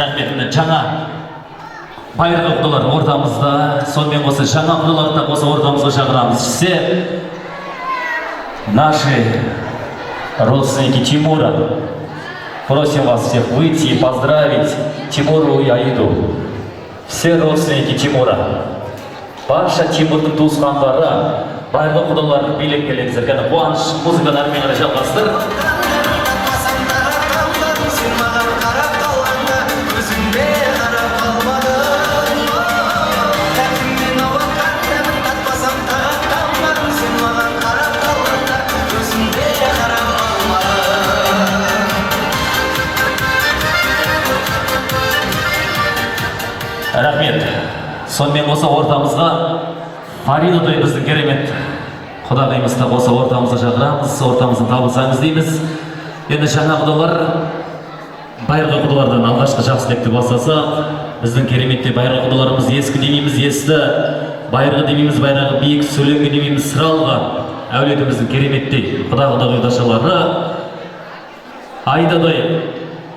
Рахмет, міне жаңа байырғы құдалар ортамызда, сонымен қоса жаңа құдаларды да қоса ортамызға шақырамыз. Все наши родственники Тимура, просим вас всех выйти и поздравить Тимуру и Аиду. Все родственники Тимура. Барша Тимурдың туысқандары, байырғы құдалар, билеп келіңіздер. Кәне, қуаныш, музыканы әрмен қарай жалғастыр. Сен маған қарап қалғанда, өзіңме қарап қалмадым. Тәтіммен ауыртқан дәмін татпасам, тағаттанбадым. Сен маған қарап қалғанда, өзіңме қарап қалмадым. Рахмет. Сонымен қоса ортамызға Фарида той біздің керемет құдағиымызды қоса ортамызға шақырамыз, ортамыздан табылсаңыз дейміз. Енді жаңа құдалар байырғы құдалардан алғашқы жақсы тілекті бастасақ, біздің кереметтей байырғы құдаларымыз, ескі демейміз, есті, байырғы демейміз, байрағы биік, сөленгі демейміз, сыралғы әулетіміздің кереметтей құда құдағи құдашалары, Аидадай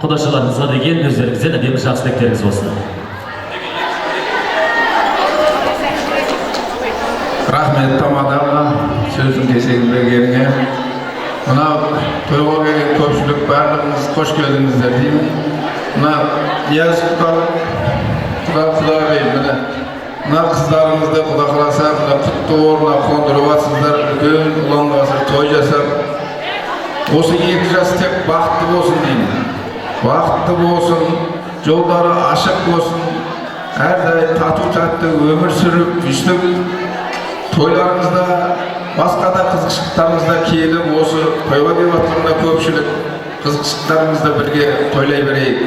құдашаларыңызға деген өздеріңізден әдемі жақсы тілектеріңіз болсын. Рахмет тамадаға сөздің кезегін бергеніңе. Мына тойға келген көпшілік, барлығыңыз қош келдіңіздер деймін. Мына Нияз құдалық, құда, құдағи, міне, мына қыздарыңызды, құда қаласа, мына құтты орнына қондырып жатсыздар, үлкен ұлан ғасыр той жасап. Осы екі жас тек бақытты болсын деймін. Бақытты болсын, жолдары ашық болсын, әрдайым тату тәтті өмір сүріп, өйстіп тойларыңызда, басқа да қызықшылықтарыңызда келіп, осы тойға келіп жатқан мына көпшілік қызықшылықтарыңызды бірге тойлай берейік.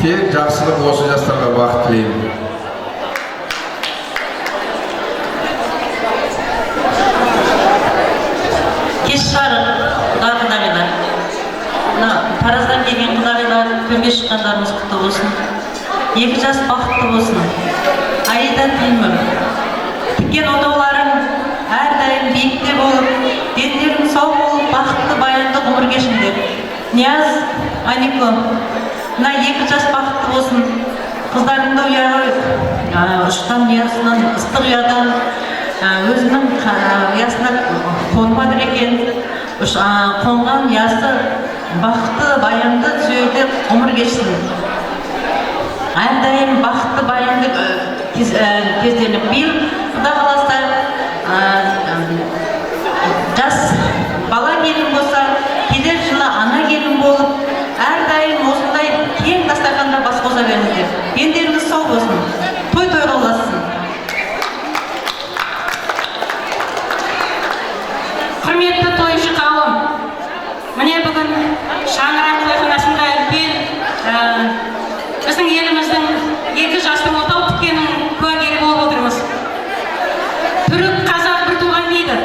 Тек жақсылық, осы жастарға бақыт тілеймін. Кеш жарық, құда, құдағилар! Мына Тараздан келген құдағилар, төрге шыққандарыңыз құтты болсын, екі жас бақытты болсын. Аида, Тимур, тіккен отауларың әрдайым биікте болып, дендерің сау болып, бақытты, баянды ғұмыр кешіңдер. Нияз, Анико, мына екі жас бақытты болсын. Қыздарыңды ұяға ұшқан ұясынан, ыстық ұядан өзінің ұясына қонып жатыр екен. Қонған ұясы бақытты, баянды сол ғұмыр кешсін, әрдайым бақытты, баянды кезденіп. Биыл, құда қаласа, жас бала келін болса, келер жылы ана келін болып, әрдайым осындай кең дастарханда бас қоса беріңіздер. Дендеріңіз сау болсын, той тойға ұлассын. Құрметті тойшы қауым, міне, бүгін шаңырақ тойханасында үлкен біздің еліміздің екі жастың отау тіккенінің куәгері болып отырмыз. Түрік, қазақ бір туған дейді.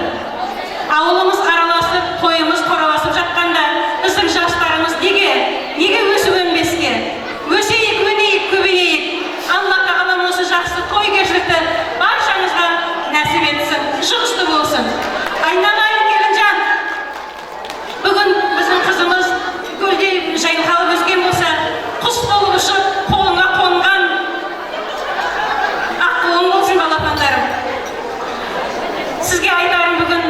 Ауылымыз араласып, тойымыз қораласып жатқанда, біздің жастарымыз неге өсіп өнбеске? Өсейік, өнейік, көбейейік. Алла тағалам осы жақсы тойгершілікті баршаңызға нәсіп етсін, жұғысты болсын. Айналайын келінжан, бүгін біздің қызымыз гүлдей жайқалып өскен болса, құс болып ұшып қолыңа қонған аққуың болсын, балапандарым. Сізге айтарым, бүгін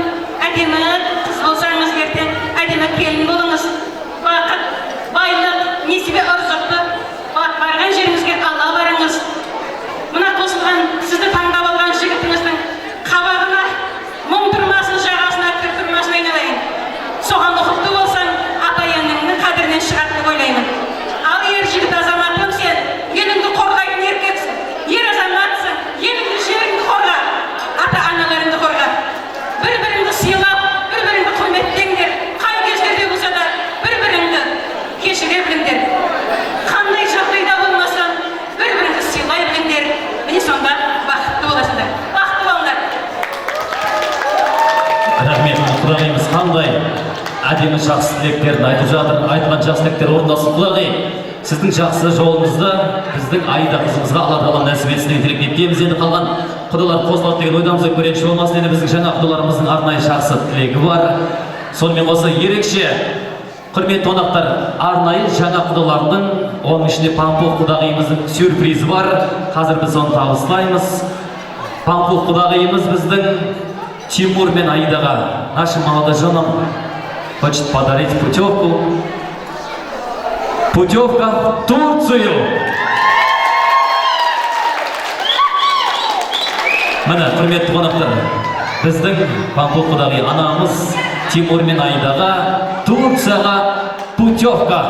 әдемі қыз болсаңыз, ертең әдемі келін болыңыз. Бақыт, байлық, несібе, ырзықты барған жеріңізге ала барыңыз. Мына қосылған, сізді таңдап алған жігітіңіздің қабағына мұң тұрмасын, жағасына кір тұрмасын, айналайын. Соған ұқыпты болсаң, ата енеңнің қадірінен шығады деп ойлаймын. Ал ер жігіт азаматым, сен еліңді қорғайтын еркексің, ер азаматсың. Еліңді, жеріңді қорға, ата аналарыңды қорға. бір біріңді сыйлап, бір біріңді құрметтеңдер. Қай кездерде болса да бір біріңді кешіре біліңдер. Қандай жағдайда болмасын, бір біріңді сыйлай біліңдер. Міне, сонда бақытты боласыңдар. Бақытты болыңдар. Рахмет, құдағиымыз қандай әдемі жақсы тілектерін айтып жатыр. Айтқан жақсы тілектер орындалсын, құдағи. Сіздің жақсы жолыңызды біздің Аида қызымызға Алла тағала нәсіп етсін деген тілек ниеттейміз. Енді қалған құдалар қосылады деген ойдамыз, өкпе болмасын. Енді біздің жаңа құдаларымыздың арнайы жақсы тілегі бар. Сонымен қоса ерекше құрметті қонақтар, арнайы жаңа құдалардың Оның ішінде Пампух құдағиымыздың сюрпризі бар. Қазір біз оны табыстаймыз. Пампух құдағиымыз біздің Тимур мен Аидаға, нашим молодоженам, хочет подарить путевку. Путевка в Турцию. Міне, құрметті қонақтар, біздің Пампух құдағи анамыз Тимур мен Аидаға Турцияға путевка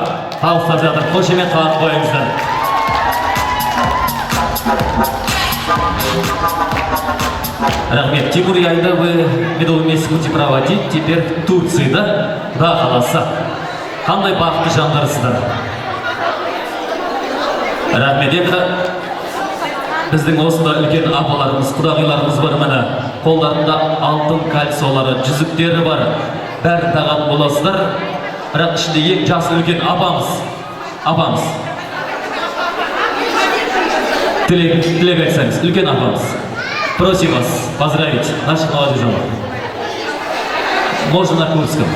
табыстап жатыр. Қошемет қағып қойыңыздар. Рахмет. Тимур и Аида, вы медовый месяц будете проводить теперь в Турции, да? Да, қаласа. Қандай бақытты жандарсыздар. Рахмет. Енді біздің осында үлкен апаларымыз, құдағиларымыз бар, міне. Қолдарында алтын кольцолары, жүзіктері бар. Бәрін тағатын боласыздар. Бірақ ішінде ең жасы үлкен апамыз. Апамыз. Тілек, тілек айтсаңыз, үлкен апамыз. Просим вас поздравить наших молодоженов. Можно на курдском.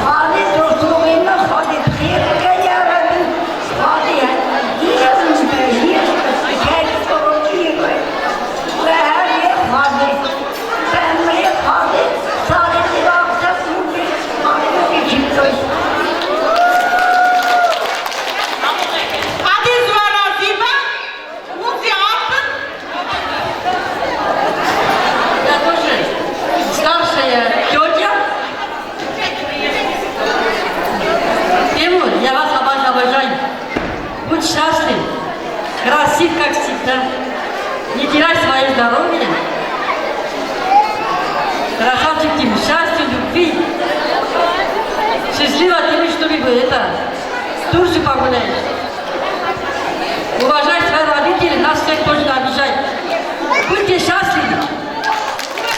خالد رسولنا خالد خيرك يا ربي خالد هي وهذه خالد فأمري خالد صارت الأقصى خالد. Хвадê ji we razî be, hûn jî hatin. Я тоже старшая тетя. Тимур, я вас обожаю. Будь счастлив, красив, как всегда. Не теряй свое здоровье. Красавчик Тимур, счастья, любви. Счастливо тебе, чтобы это, в Турцию погуляешь. Уважай своих родителей, нас всех тоже не обижай. Будьте счастливы.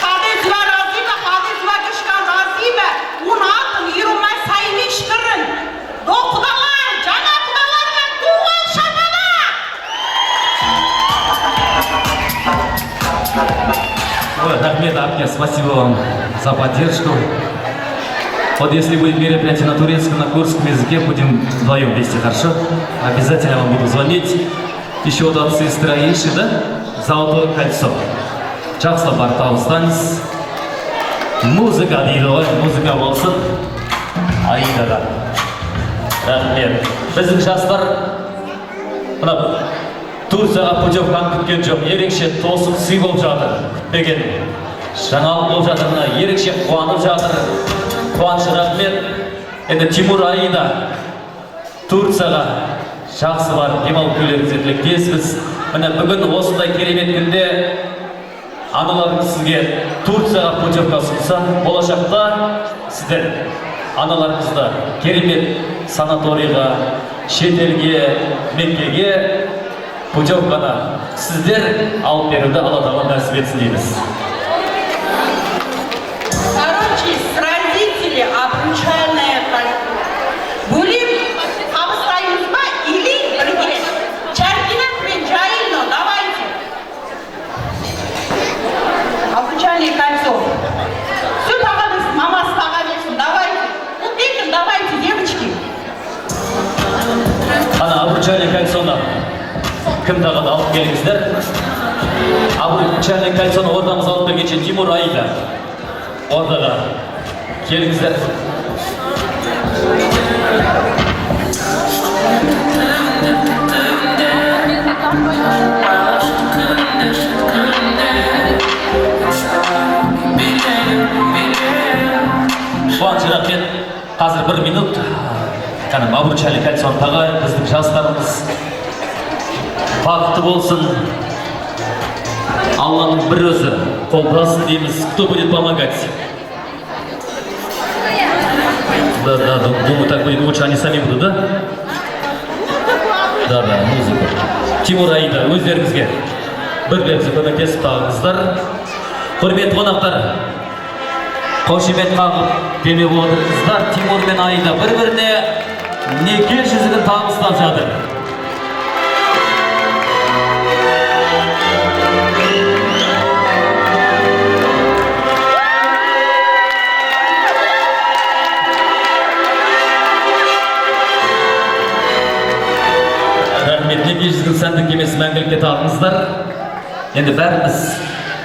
Xwedê ji we razî be, Xwedê ji we gişkan razî be. Hûn hatin, îro me sevinç kirin. Do qudalar, cana qudalar ve qol şapalaq. Ой, рахмет, әпке, спасибо вам за поддержку. Вот если будет мероприятие на турецком, на курдском языке, будем вдвоем вести, хорошо? Обязательно вам буду звонить. Еще вот от сестры Аиши, да? Золотое кольцо. Жақсылап барып табыстаңыз. Музыка дейді ғой, музыка болсын. Аидаға. Рахмет. Біздің жастар мына Турцияға путевканы күткен жоқ. Ерекше тосып сый болып жатыр. Күтпеген жаңалық болып жатыр, мына ерекше қуанып жатыр. Қуаныш, рахмет. Енді Тимур, Аида, Турцияға жақсы барып демалып келулеріңізге тілектеспіз. Міне, бүгін осындай керемет күнде аналарыңыз сізге Турцияға путевка ұсынса, болашақта сіздер аналарыңызды керемет санаторийға, шетелге, Меккеге путевканы сіздер алып беруді Алла Тағала нәсіп етсін дейміз. Короче, с родители обручальное кольцо. Бөлек табыстаймыз ба или бірге? Чаркинат пен Жайылно, давайте. Обручальное кольцо. Все таға берсін, мамасы таға берсін, давайте. Бекін, давайте, девочки. Ана обручальное кольцоны кім тағады, алып келіңіздер. Обручальное кольцоны ортамызға алып келгенше, Тимур, Аида, ортаға келіңіздер. Қуаныш, рахмет. Қазір бір минут, кәдімгі обручальный кольцоны тағайық. Біздің жастарымыз бақытты болсын. Алланың бір өзі қолдасын дейміз. Кто будет помогать? Да, думаю, так будет лучше, они сами будут, да? Да, музыка. Тимур, Аида, өздеріңізге бір біріңізге көмектесіп тағыңыздар. Құрметті қонақтар, қошемет қағып демеп отырыңыздар. Тимур мен Аида бір біріне неке жүзігін табыстап жатыр. Енді бәріміз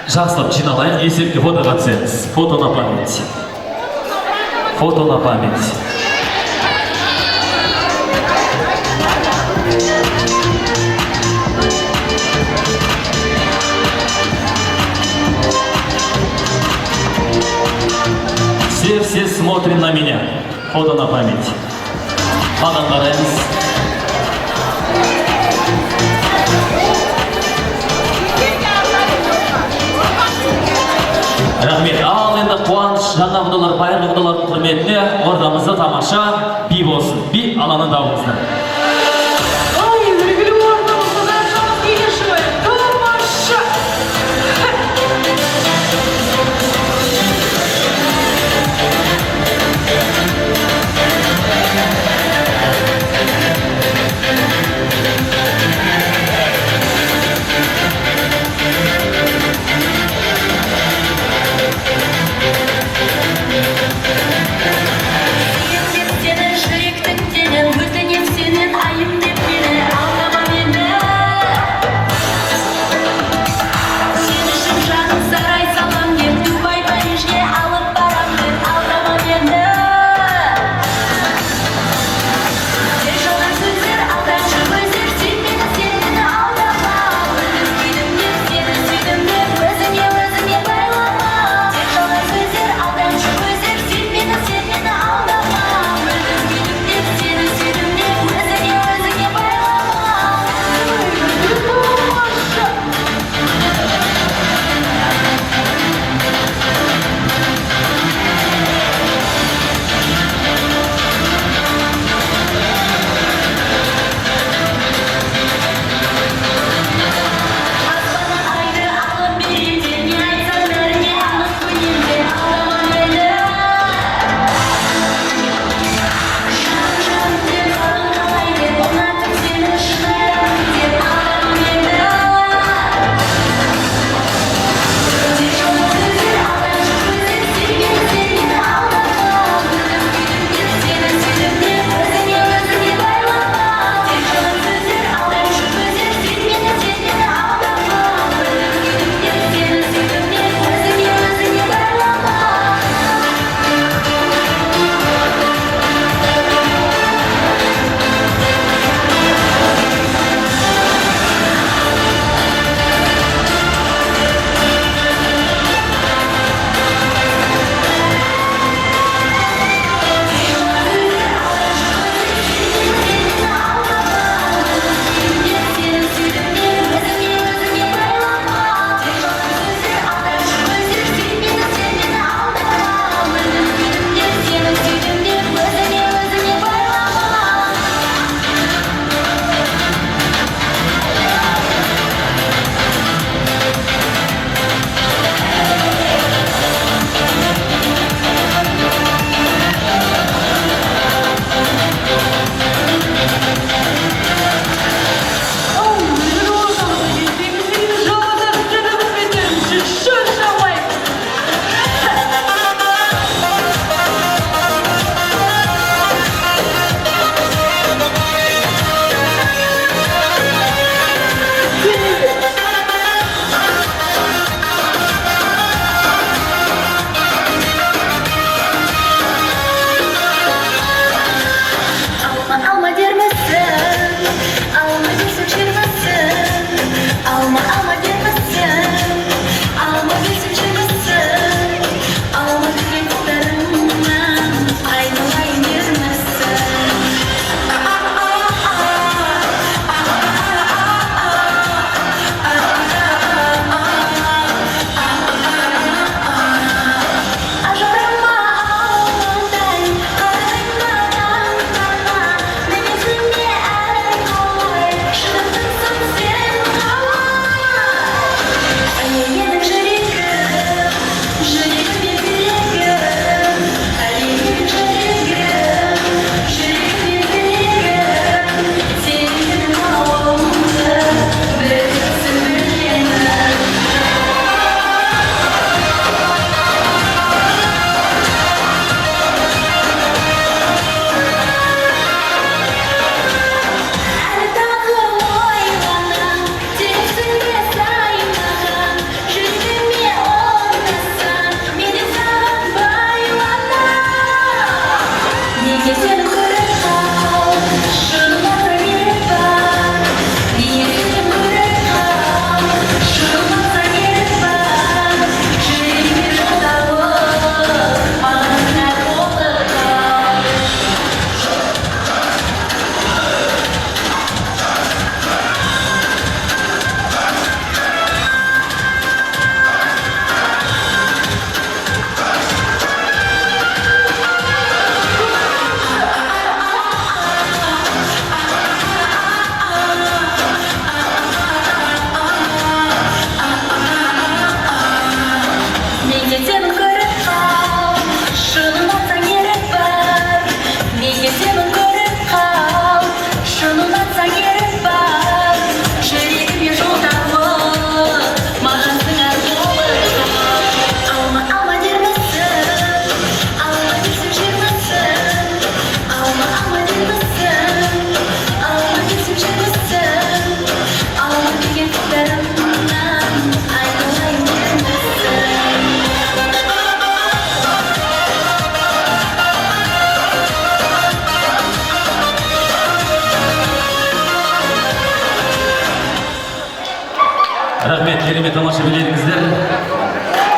жақсылап жиналайық, есепке фотоға түсеміз. Фото на память. Фото на память. Все-все смотрим на меня. Фото на память. Маған қараймыз. Рахмет. Ал енді қуаныш, жаңа құдалар, байырғы құдалардың құрметіне ортамызда тамаша би болсын. Би алаңы дауыңыздар. Ой, үлгілі ортамызда жанымыз билеші ғой. Тамаша! Сүйем сені, жүректің телін, өтінем сені.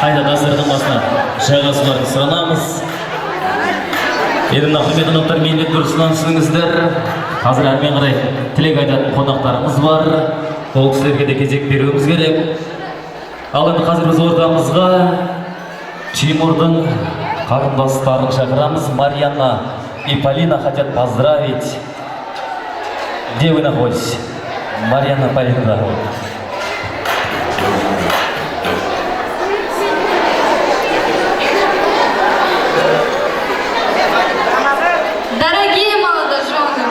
Қайта дастархан басына жайғасуларын сұранамыз. Енді мына құрметті қонақтар, міндетті түрде түсініңіздер. Қазір әрмен қарай тілек айтатын қонақтарымыз бар. Ол кісілерге де кезек беруіміз керек. Ал енді қазір біз ортамызға Тимурдың қарындастарын шақырамыз. Марьяна и Полина хотят поздравить. Где вы находитесь? Марьяна, Полина, да, вот. Дорогие молодожены,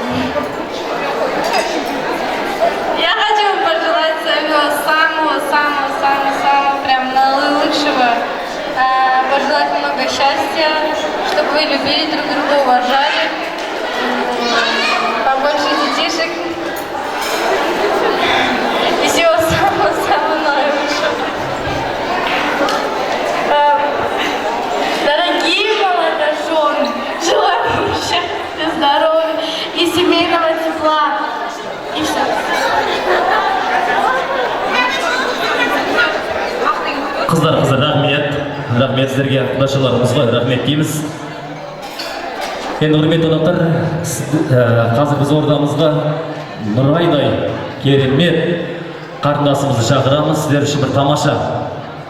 я хочу вам пожелать самого-самого-самого-самого прям наилучшего, пожелать много счастья, чтобы вы любили друг друга, уважали, побольше детишек и всего самого-самого наилучшего. Дорогие молодожены, желаю вам счастья, здоровья и семейного тепла. И все. Қыздар, қыздар, рахмет, рахмет сіздерге, құдашаларымызға рахмет дейміз. Енді, құрметті қонақтар, қазір біз ортамызға Нұрайдай керемет қарындасымызды шақырамыз. Сіздер үшін бір тамаша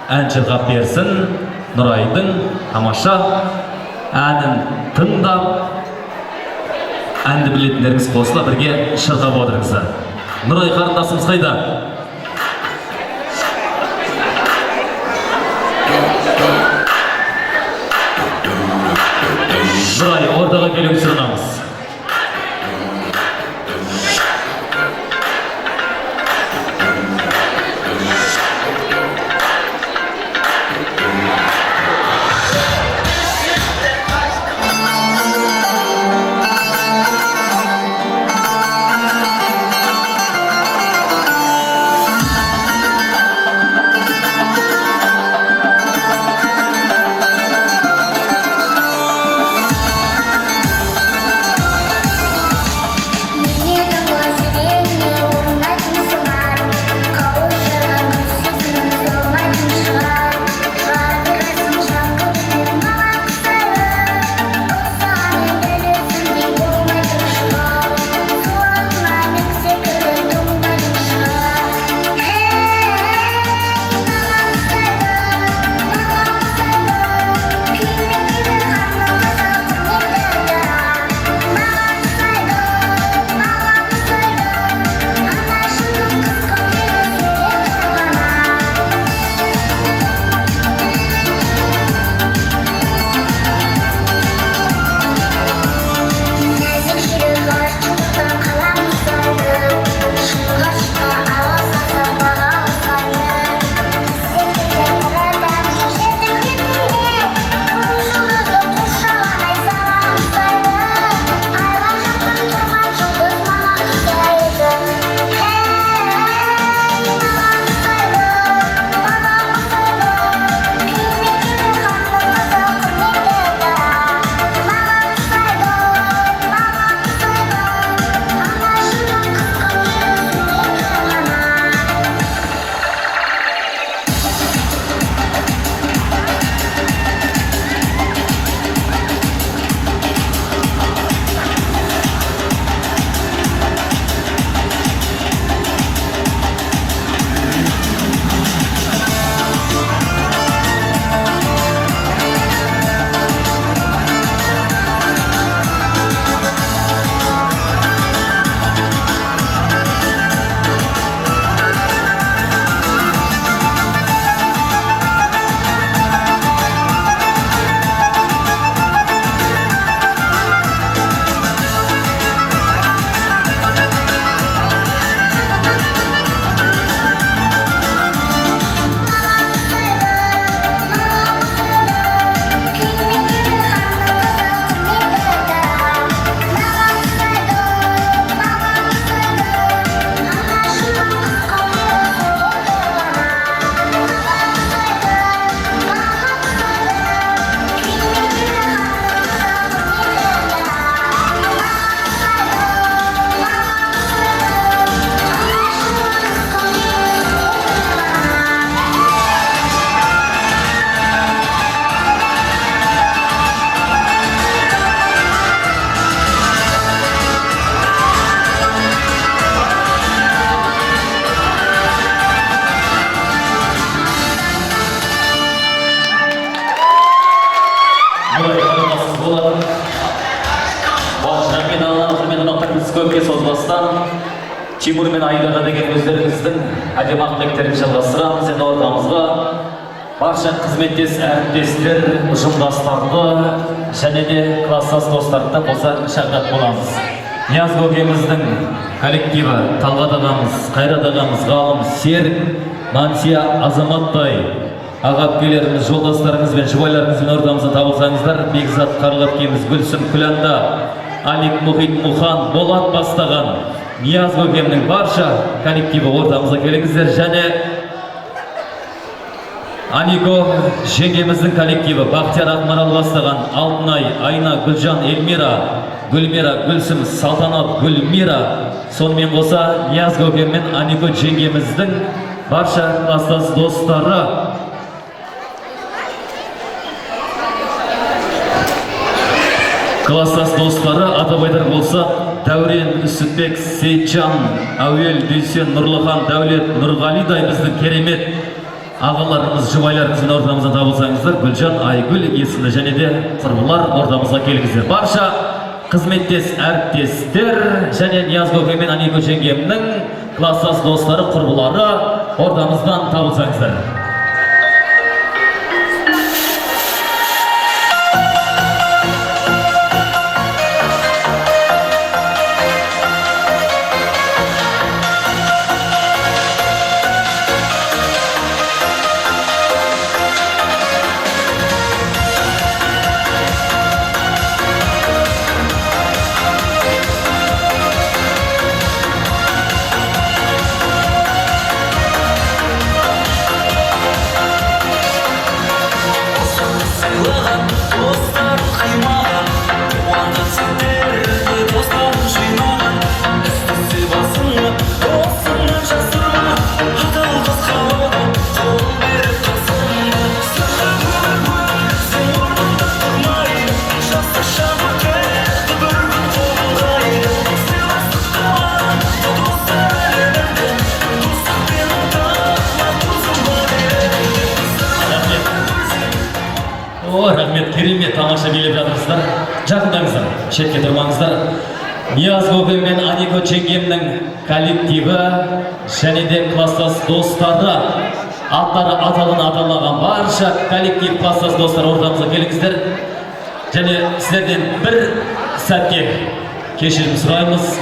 ән шырқап берсін. Нұрайдың тамаша әнін тыңдап, әнді білетіндеріңіз қосыла бірге шырқап отырыңыздар. Нұрай қарындасымыз қайда? Нұрай, ортаға келуіңізді сұранамыз. көпке созбастан Тимур мен Аидаға деген өздеріңіздің әдемі ақ тілектерін жалғастырамыз. Енді ортамызға барша қызметтес әріптестер, ұжымдастарды және де класстас достарды қоса шақыратын боламыз. Нияз көкеміздің коллективі, Талғат ағамыз, Қайрат ағамыз, Ғалым, Серік, Мансия, Азаматтай аға әпкелеріміз, жолдастарыңызбен, жұбайларыңызбен ортамызда табылсаңыздар. Бекзат, Қарлы әпкеміз, Гүлсім, Күләнда, Алик, Мұхит, Мұхан, Болат бастаған Нияз көкемнің барша коллективі, ортамызға келіңіздер. Және Анико жеңгеміздің коллективі, Бақтияр, Ақмарал бастаған Алтынай, Айна, Гүлжан, Эльмира, Гүлмира, Гүлсім, Салтанат, Гүлмира, сонымен қоса Нияз көкем мен Анико жеңгеміздің барша класстас достары. Класстас достары, атап айтар болсақ, Дәурен, Үсіпбек, Сейтжан, Әуел, Дүйсен, Нұрлыхан, Дәулет, Нұрғалидай біздің керемет ағаларымыз, жұбайларыңызбен ортамызда табылсаңыздар. Гүлжан, Айгүл есімді және де құрбылар, ортамызға келіңіздер. Барша қызметтес әріптестер және Нияз көкем мен Анико жеңгемнің класстас достары, құрбылары, ортамыздан табылсаңыздар. Сыйлаған достарын қимаған, қуантып сендерді достарың жинаған. Естісе басыңа, досыңнан жасырма, адал дос қалады қол беріп қасыңда. Сырға өмір бөлсең, орнында тұрмайды, жастық шақ өтеді, бір күн қобылдайды. Сыйластық қалады достар әлемінде, достық пен ынтымақ бұзылмайды. Рахмет. О, рахмет, керемет, тамаша билеп жатырсыздар. Жақындаңыздар, шетке тұрмаңыздар. Нияз көкем мен Анико жеңгемнің коллективі және де класстас достары, аттары аталын аталмаған барша коллектив, класстас достар, ортамызға келіңіздер. Және сіздерден бір сәтке кешірім сұраймыз.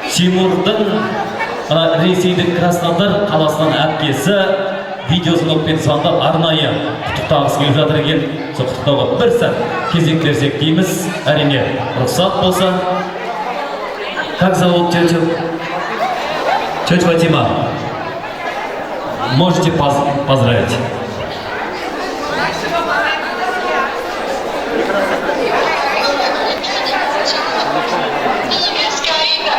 Тимурдың мына Ресейдің Краснодар қаласынан әпкесі видеозвонокпен звондап, арнайы құттықтағысы келіп жатыр екен. Сол құттықтауға бір сәт кезек берсек дейміз, әрине, рұқсат болса. Как зовут тетю? Тетя Фатима, можете поздравить. Невестка Аида,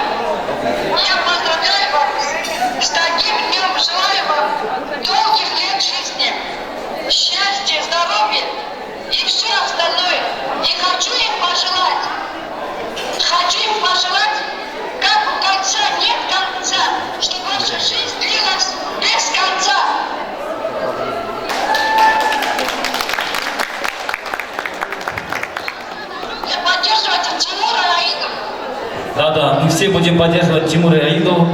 я поздравляю вас с таким днем, желаю вам долгих лет жизни, счастья, здоровья и все остальное. И хочу им пожелать, как у конца нет конца, чтобы ваша жизнь длилась без конца. И поддерживайте Тимура и Аиду. Да-да, мы все будем поддерживать Тимура и Аиду.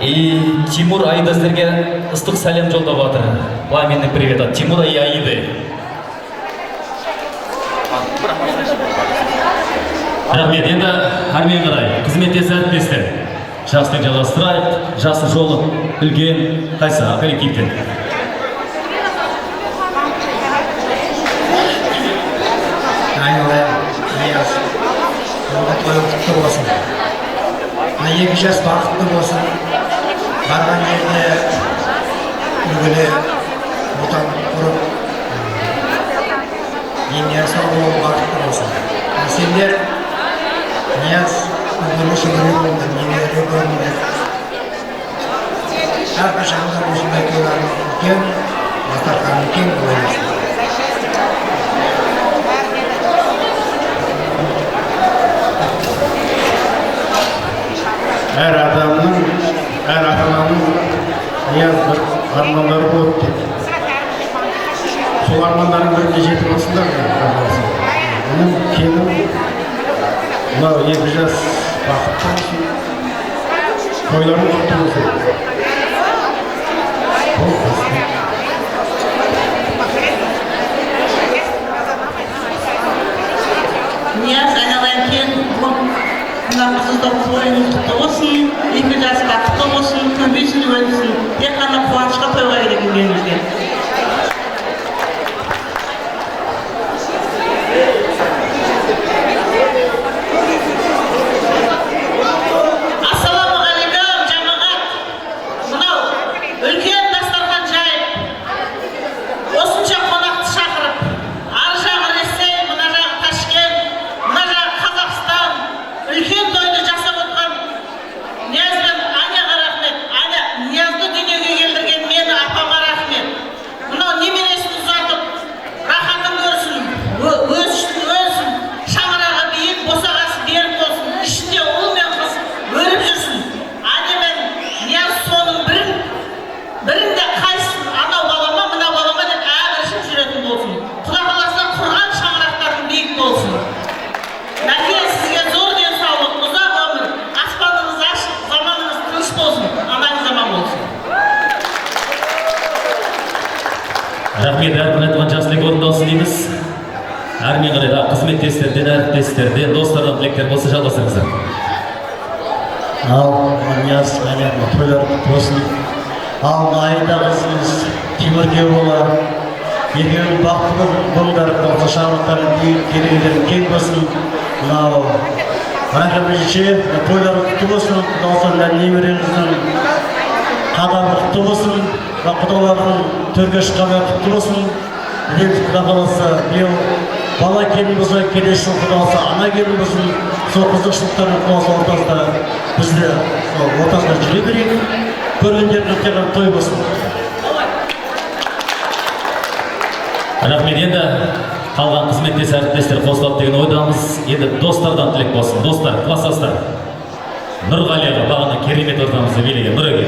И Тимур, Аида сіздерге ыстық сәлем жолдап жатыр. Пламенный привет от Тимура и Аиды. Рахмет. Енді әрмен қарай қызметтес әріптестер. Жасты жалғастырайық. Жасы жолы үлкен қайсы коллективтен? Айналайын Нияз, бүгінгі тойың құтты болсын! Мына екі жас бақытты болсын, барған жерде үлгілі отан құрып, дендері сау болып, бақытты болсын. Ал сендер, Нияз, үлгілі шөбере болыңдар, немере көріңдер. Әрқашан да осындай тойларың үлкен, дастарханың кең бола берсін. Әр адамның, әр ата ананың Нияз бір армандары болады деп, сол армандарың бірге жетіп алсындар, Құдай қаласа. Менің келінім, мынау екі жас Бақытты болсын, тойларың құтты болсын. Бұл басты. Нияз, айналайын келін, мына қызылды тойыңыз құтты болсын, екі жас бақытты болсын, көбейсін, өнсін. Тек қана қуанышқа тойға керек келгенімізге. Ассалаумағалейкум, жамағат. Мынау үлкен дастархан жайып, осынша қонақты шақырып, ар жағы Ресей, мына жағы Ташкент, мына жағы Қазақстан, үлкен тойды жасап отқан Нияз бен Аняға рахмет. Аня, Ниязды дүниеге келтірген мені апама рахмет. Мынау немересін ұзатып, рахатын көрсін, өсін, өсін, шаңырағы биік, босағасы берік болсын, ішінде ұл мен қыз өріп жүрсін. Аня мен Нияз соның бірін, бірінде қайсысын анау балама, мынау балама деп әбіршіп жүретін болсын. Құда қаласа құрған шаңырақтарың биік болсын. Мәке, сізге зор денсаулық, ұзақ өмір, аспаныңыз ашық, заманыңыз тыныш болсын, анаңыз аман болсын. Рахмет, әрбір айтылған жақсы тілек орындалсын дейміз. Әрмен қарай да қызметтестерден, әріптестерден, достардан тілектер болса, жалғастырыңыздар. Ал Нияз, Аня, тойлар құтты болсын. Ал Аида қызымыз Тимурге бола, екеуің бақытты болыңдар, болса шаңырақтарың биік, керегелерің кең болсын. Мынау рахмет, тойлар құтты болсын, құда қаласа мына немереңіздің қадамы құтты болсын, мына құдалардың төрге шыққаны құтты болсын. Тілейміз, құда қаласа биыл бала келін болса, келесі жылы құда қаласа ана келін болсын. Сол қызықшылықтардың құда қаласа ортасында біз де сол ортасында жүре берейік. Көргендердің тек қана той болсын. Рахмет, енді қалған қызметтес әріптестер қосылады деген ойдамыз. Енді достардан тілек болсын. Достар, класстастар. Нұрғали аға, бағана керемет ортамызды билеген Нұреке.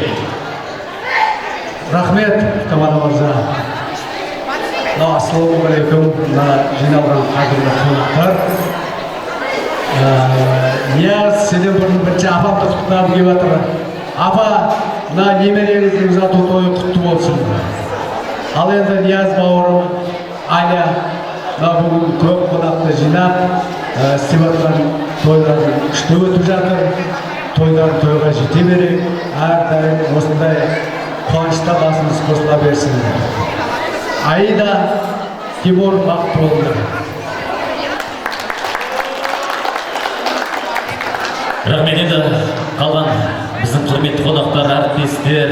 Рахмет, Тамара мырза. Мынау ассалаумағалейкум, мына жиналған қадірлі қонақтар. Нияз, сенен бұрын бірінші апамды құттықтағым келіп жатыр. Апа, мына немереңіздің ұзату тойы құтты болсын. Ал енді Нияз бауырым, Аня, мына бүгін көп қонақты жинап, істеп жатқан тойларың күшті өтіп жатыр. Тойдан тойға жете берейік. Әрдайым осындай қуанышта басымыз қосыла берсін. Аида, Тимур, бақытты болыңдар. Рахмет, енді қалған біздің құрметті қонақтар, әріптестер,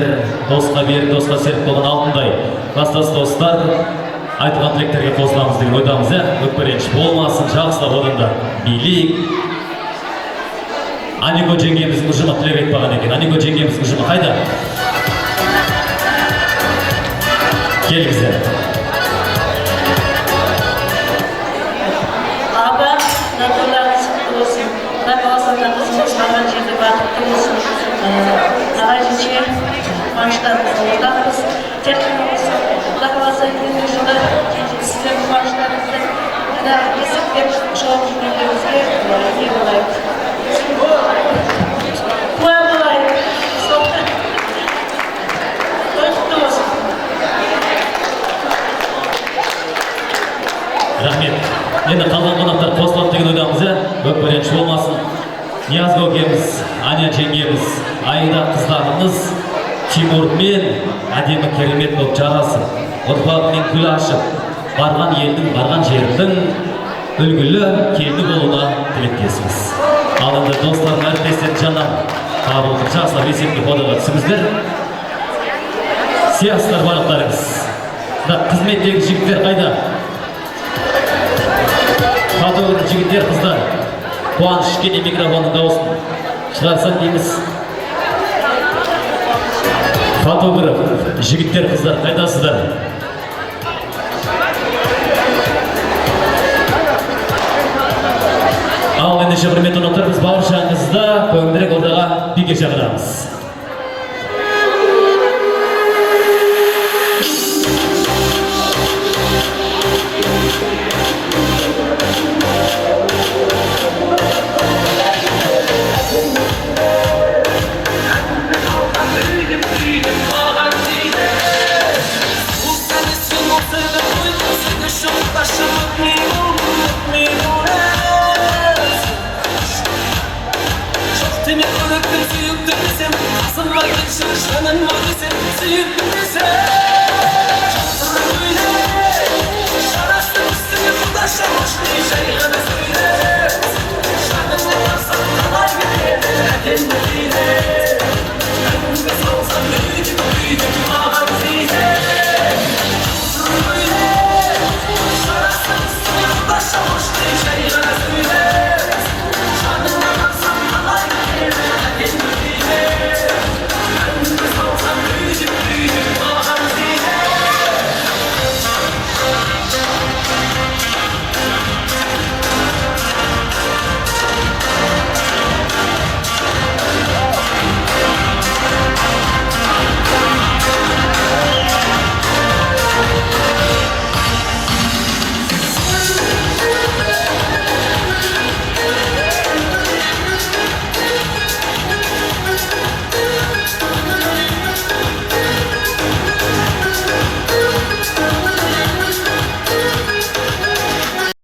досқа берік, досқа серік болған алтындай класстас достар, айтылған тілектерге қосыламыз деген ойдамыз, иә? Өкпе реніш болмасын, жақсылап одан да билейік. Анико жеңгеміздің ұжымы тілек айтпаған екен. Анико жеңгеміздің ұжымы қайда? Келіңіздер. Аба, мына тойларыңыз құтты болсын. Құдай қаласа мына қызымыз барған жерде бақытты болсын. Аға жеңше, қуаныштарыңызға ортақпыз. Тек қана осы Құдай қаласа ендігі жылы сіздердің қуаныштарыңызды мына есіктеп жауап жүргендеріңізге не болайық. Куә болайық. Той құтты болсын. Рахмет. Енді қалған қонақтар қосылады деген ойдамыз, иә? Өкпе реніш болмасын. Нияз көкеміз, Аня жеңгеміз, Аида қыздарымыз Тимурмен әдемі керемет болып жарасып, ұрпағымен гүл ашып, барған елдің, барған жердің үлгілі келіні болуына тілектеспіз. Ал енді достарым, әріптестерім жанынан қабыл қылып жақсылап есепке фотоға түсіңіздер. Сиясыздар барлықтарыңыз. Мына қызметтегі жігіттер қайда? Фотограф жігіттер, қыздар. Қуаныш кішкене микрофонның дауысын шығарсақ дейміз. Фотограф жігіттер, қыздар, қайдасыздар? Ал ендеше, құрметті қонақтар, біз бауыршаңызды көңілдірек ортаға биге шақырамыз. Жаным ау десем, сүйіппін десем.